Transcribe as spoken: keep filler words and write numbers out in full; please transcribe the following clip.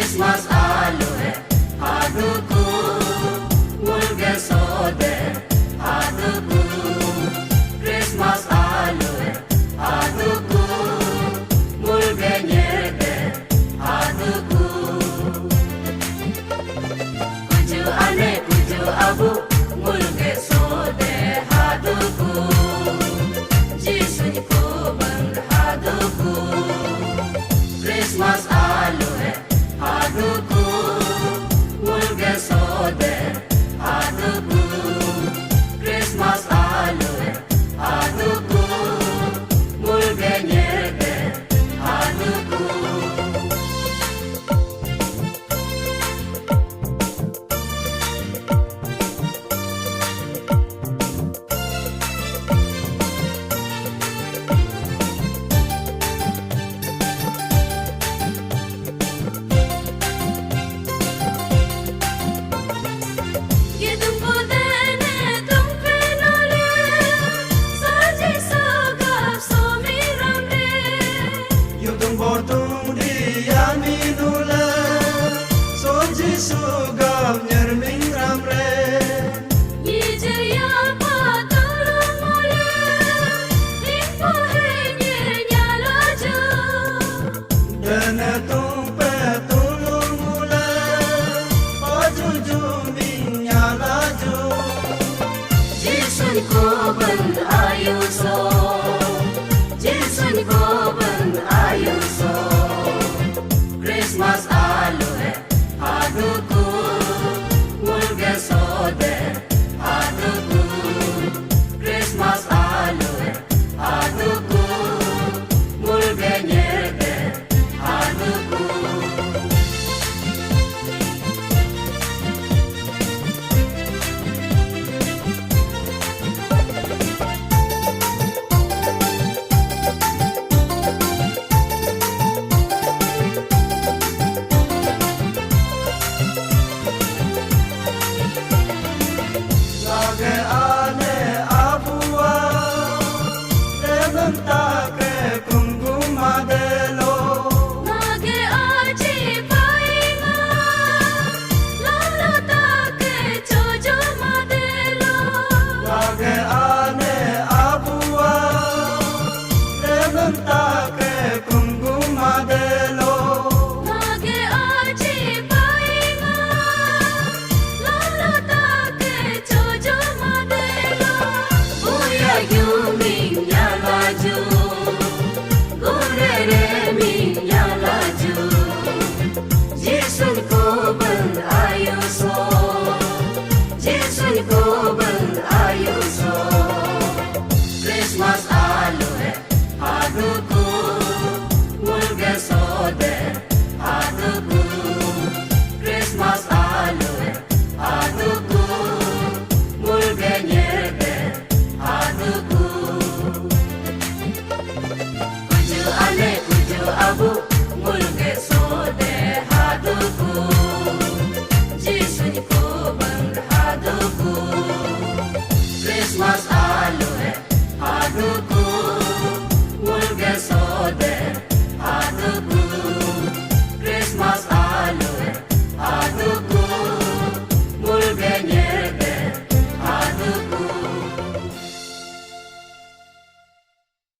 Christmas alu e, haduku, ngulge sode, haduku. Christmas alu e, haduku, ngulge nyege, haduku. Kuju ane, kuju abu, ngulge sode, haduku. Jisu ni kubang, haduku. Christmas alu e, haduku, ngulge sode, haduku. Christmas alu e, haduku, ngulge nyege, haduku. Yudung bortung di yami nula, so Jisu ga